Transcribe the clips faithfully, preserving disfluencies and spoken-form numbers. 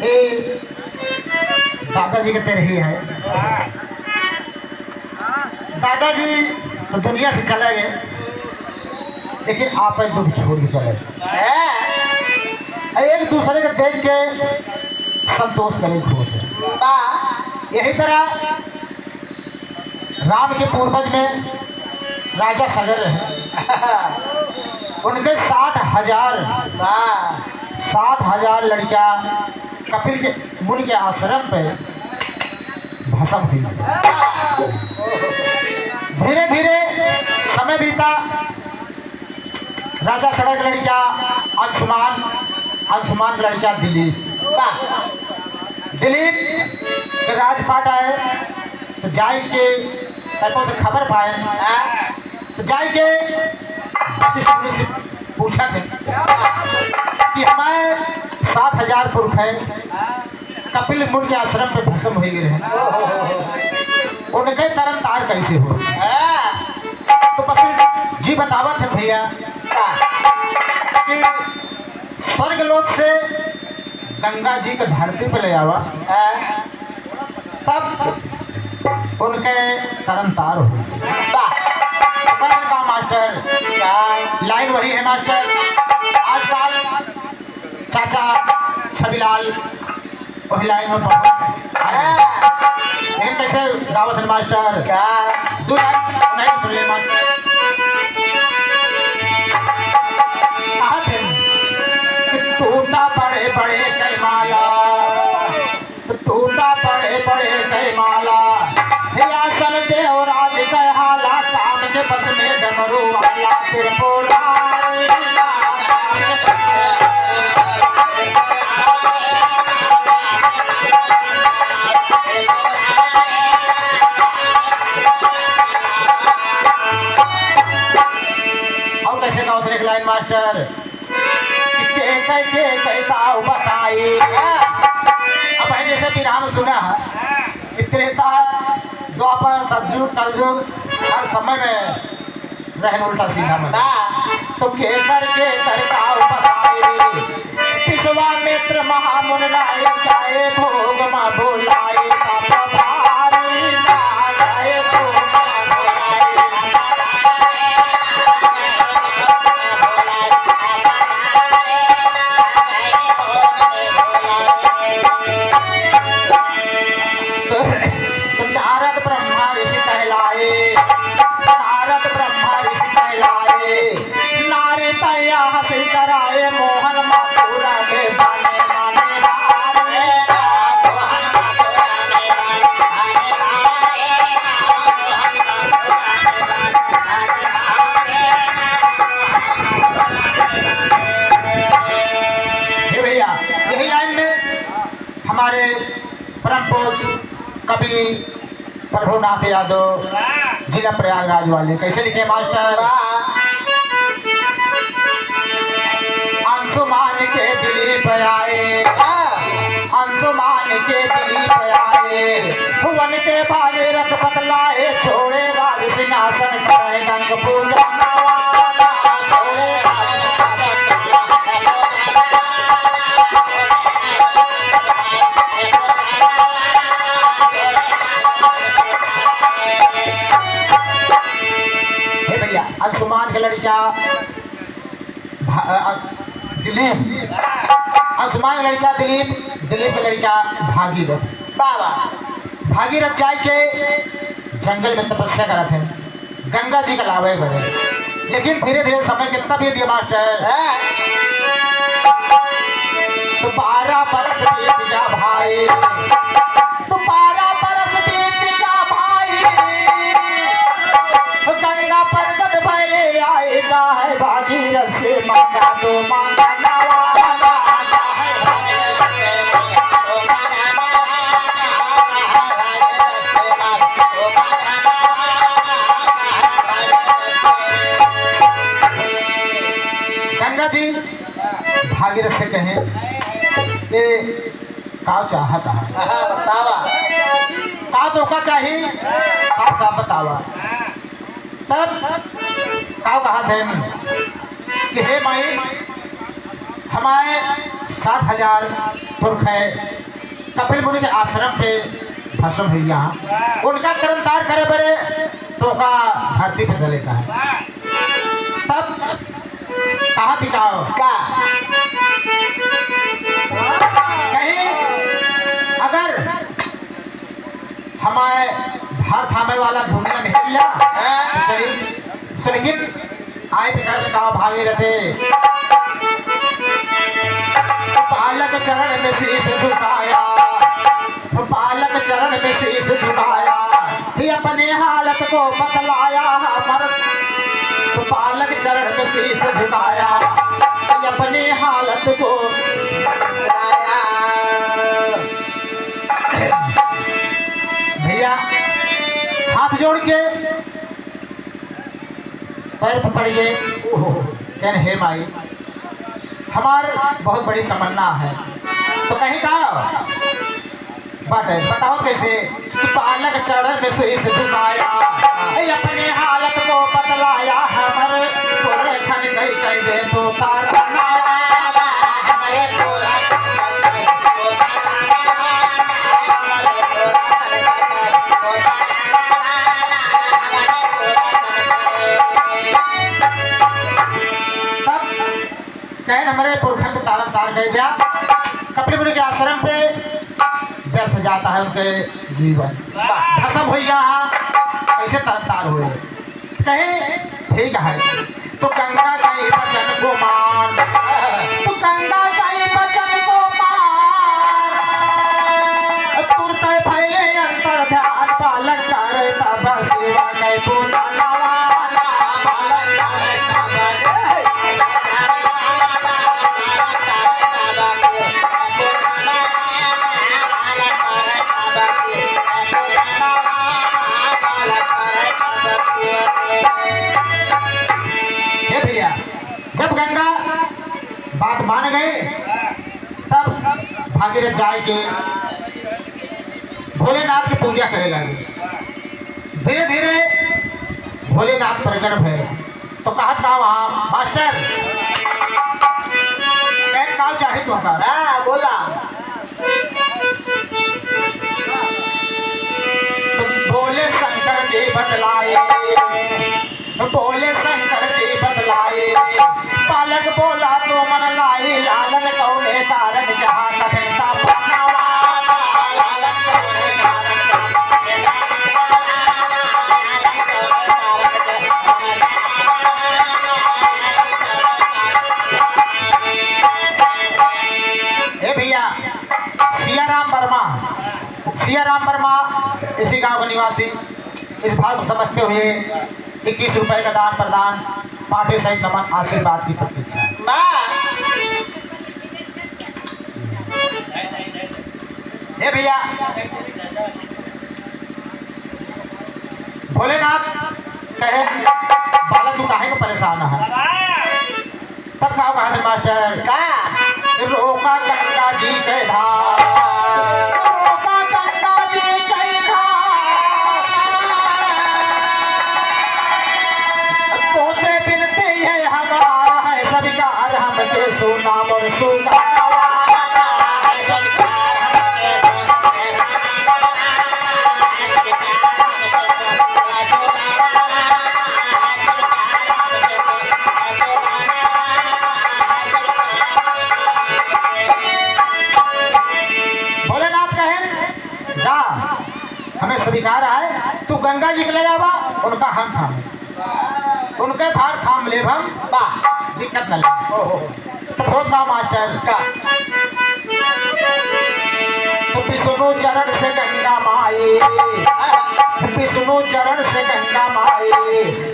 ए, दादाजी के तेरही है। दादाजी तो दुनिया से चले गए, लेकिन आपन दुख छोड़ के चले गए। ए, एक दूसरे के देख के संतोष करे के होत है। बा। यही तरह राम के पूर्वज में राजा सगर रहे। उनके साठ हजार, वाह। साठ हजार लड़का कपिल के मुनि के आश्रम पे भस्म हुई। धीरे धीरे समय बीता। राजा सगर के लड़का अंशुमान, अंशुमान के लड़का दिलीप। वाह। दिलीप के राजपाट आए, तो जाए के, कतौ से खबर पाए, हाँ। तो जाए के वशिष्ठ मुनि से पूछा थे कि हमारे साठ हजार पुरख है, कपिल मुनि के आश्रम पे भस्म हो गए हैं, उनके तरन तार कैसे हो? हाँ। तो वशिष्ठ जी बतावत है भैया कि स्वर्ग लोक से गंगा जी के धरती पे ले आवा, हाँ। तब उनके तरन तार हो। वाह। करण का मास्टर, क्या? लाइन वही है मास्टर। आजकल चाचा छबीलाल वही लाइन में पढ़ो। हाँ। लेकिन कैसे गावत है मास्टर? क्या? दो लाइन नहीं सुन ले मास्टर। कहा थे कि टूटा बड़े बड़े कैमाला, टूटा बड़े बड़े कैमाला, हे आसन देवराज कहाला, काम के बस में डमरू वाला त्रिपुरारी। और कैसे गावत एक लाइन मास्टर, के, के, के, के का बताई। अब है जैसे विराम सुना है कि त्रेता, द्वापर, सतयुग, कलयुग, हर समय में रहन उल्टा सीधा में। हाँ। तो के कर, के कर का बताई। विश्वामित्र महामुनि लाए जाए भोग मा बोलाई, तप भारी ना जाए भोग मा बोलाई। तो, तो नारद ब्रह्मा ऋषि कहलाए, नारद ब्रह्मा ऋषि कहलाए, नारी तैया हंसी कराए, मोहन मथुरा में बने मने रानी। हे भैया, यही लाइन में हमारे परम पूज्य कवि प्रभुनाथ यादव, जिला प्रयागराज वाले, कैसे लिखे मास्टर? अंशुमान के दिलीप आए, अंशुमान के दिलीप आए, भुवन के भागीरथ बतलाए, छोड़े राज सिंहासन करे गंग पूजन वाला, छोड़े राज सिंहासन। हे भैया, अंशुमान के लड़का भा-, अ, अ, दिलीप, अंशुमान के लड़का दिलीप, दिलीप के लड़का भागीरथ। बाबा। भागीरथ जाए के जंगल में तपस्या करत है। गंगा जी का लावे बने। लेकिन धीरे धीरे समय कितना बीत गया मास्टर? हाँ। तो बारह बरस बीत गया भाई, तो बारह बरस बीत गया भाई, गंगा प्रकट भइले आए का है भागीरथ से मांगा तो मांगा नवा। गंगा जी भागीरथ से कहे, "ए, का चाहत है? हाँ, बतावा। का तोका चाही? साफ साफ बतावा।" तब का कहा थे कि हे माई, हमारे सात हजार पुरख है, कपिल मुनि के आश्रम पे भस्म हुई। यहाँ उनका तरन तार करे बरे तो का धरती पे चले का है। तब कहा दिखाओ का? कहीं अगर हमारे भार थामे वाला दुनिया में हिल जा, तो चली। तो लेकिन आए बिना का भागे रहते। बालक चरण में शीश झुकाया, बालक चरण में शीश झुकाया, ये अपने हालत को बतलाया हमर। बालक चरण में शीश झुकाया, ये अपने हालत को बतलाया। भैया, हाथ जोड़ के पैर पे पड़ गए। कहन, "हे माई, हमार बहुत बड़ी तमन्ना है।" तो कहीं का बात है, बताओ कैसे? कि बालक चरण में शीश झुकाया, ए, अपने हालत को बतलाया हमर, तोरे खन कई कई दे तो तारा। तब कहन हमरे पुरखन के तारन तार कह दिया, कपिल मुनि के आश्रम पे व्यर्थ जाता है उनके जीवन, भस्म हो गया है, कैसे तारन तार हुए? कहे ठीक है, तो गंगा कई बचन को मान, तो गंगा कई बचन को मान, तुरते भइले अंतर ध्यान, बालक करे तब सेवा कई पूतना वाला, बालक करे तब हे भैया, जब गंगा बात मान गए, तब भागीरथ जाए के भोलेनाथ की पूजा करे लगे। धीरे धीरे भोलेनाथ प्रकट भए। तो कहत का वहाँ, "मास्टर, कहन का चाहे तुमका?" हाँ, बोला। तो बोले शंकर जी बतलाए, बोले शंकर जी बतलाए, बालक बोला तो मन लाई, लालन कौने कारण कहा कठिनता बनावा, लालन कौने कारण कहा। हे भैया, सिया राम वर्मा, सिया राम वर्मा इसी गांव का निवासी, इस भाव को समझते हुए इक्कीस रुपए का दान प्रदान, पाटे सहित नमन, आशीर्वाद की प्रतीक्षा। वाह। हे भैया, भोलेनाथ कहे, "बालक, तू काहे को परेशान है?" तब का कहत मास्टर? का? "रोका गंगा जी के धार, रोका गंगा जी के धार। तोसे बिनती है हमार, है सरकार हमके सुना मोर सुगनवा।" भोलेनाथ कहे, "जा, हमें स्वीकार है, तू गंगा जी के ले आवा, उनका हम थाम, उनके भार थाम लेब हम, बा, दिक्कत न ले।" ओहो। तो होता मास्टर का। तो विष्णु चरण से गंगा माई, विष्णु चरण से गंगा माई,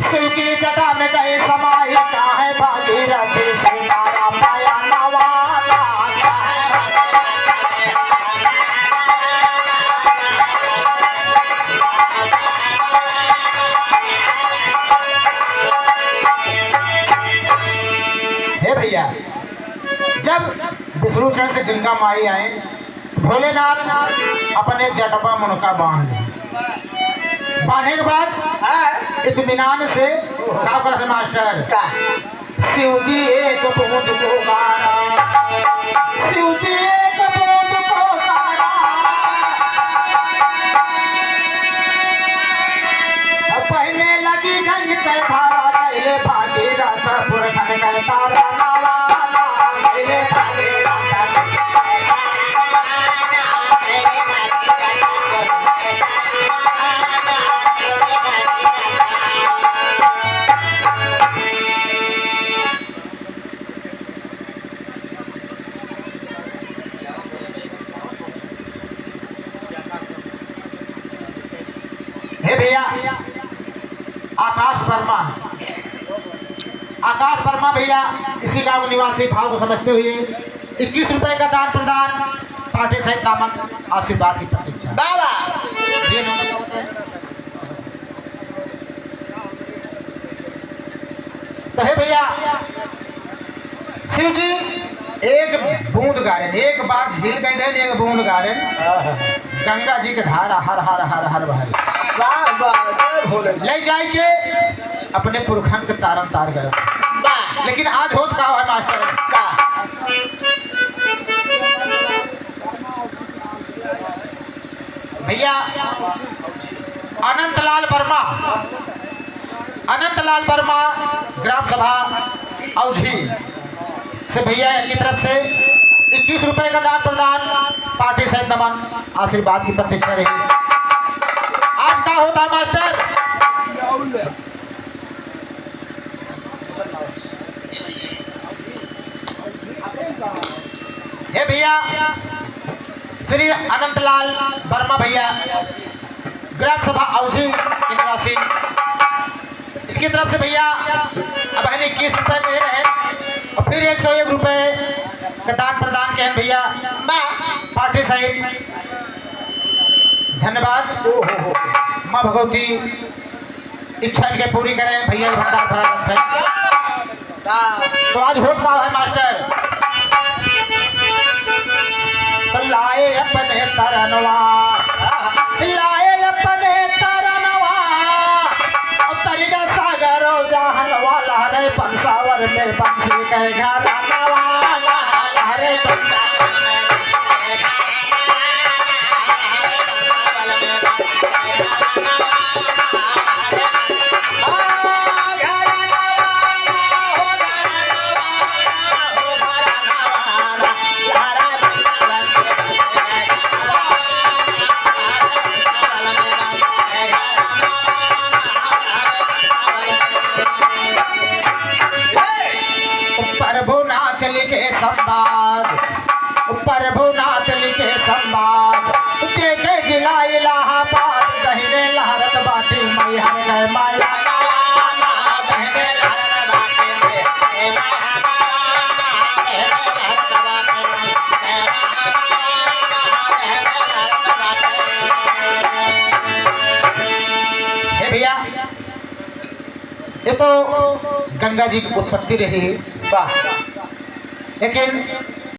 शिव की जटा में गए समाई, काहे भागीरथी सिंगारा पाया नवाना। हे भैया, जब विष्णु चरण से गंगा माई आए, भोलेनाथ अपने जटवा में उनका बांध ले। बांधे के बाद, हाँ। इत्मीनान से का करत मास्टर? का? शिव जी एक बूंद को मारा, शिव वर्मा, आकाश वर्मा भैया, इसी गांव निवासी, भाव को समझते हुए इक्कीस रुपए का दान प्रदान, पार्टी सहित नामन, आशीर्वाद की प्रतीक्षा। वाह, वाह। ये नाम का बताया। तो हे भैया, शिव जी एक बूंद गारेन, एक बार झील कह देन, एक बूंद गारेन, गंगा जी के धारा हर हर हर हर बहै। वाह, वाह, जय भोले। ले जाए के अपने पुरखन के तारन तार गए। वाह। लेकिन आज होत का है मास्टर? का? भैया अनंतलाल वर्मा, अनंतलाल वर्मा, ग्राम सभा औझी से भैया की तरफ से इक्कीस रुपए का दान प्रदान, पार्टी सहित नमन, आशीर्वाद की प्रतीक्षा रही। आज का होता है मास्टर? हे भैया, श्री अनंतलाल वर्मा भैया, ग्राम सभा औझी के निवासी, इनकी तरफ से भैया अब है इक्कीस रुपए दे रहे हैं और फिर एक सौ एक रुपए का दान प्रदान के हैं भैया, पार्टी सहित। धन्यवाद। माँ भगवती इच्छा इनके पूरी करें, भैया के भंडार भरा रखें। तो आज होत का है मास्टर? तो लाए अपने तरनवा, लाए अपने तरनवा, और तरिगा सागर जहनवा, लहरे पंसावर में बंसी के घरनवा, लहरे पंसावर में प्रभुनाथ लिखे संवाद, प्रभुनाथ लिखे संवाद, जेके जिला इलाहाबाद, दहिने लहरत बाटी मैहर गए माया। हे भैया, ये तो गंगा जी की उत्पत्ति रही है। वाह। लेकिन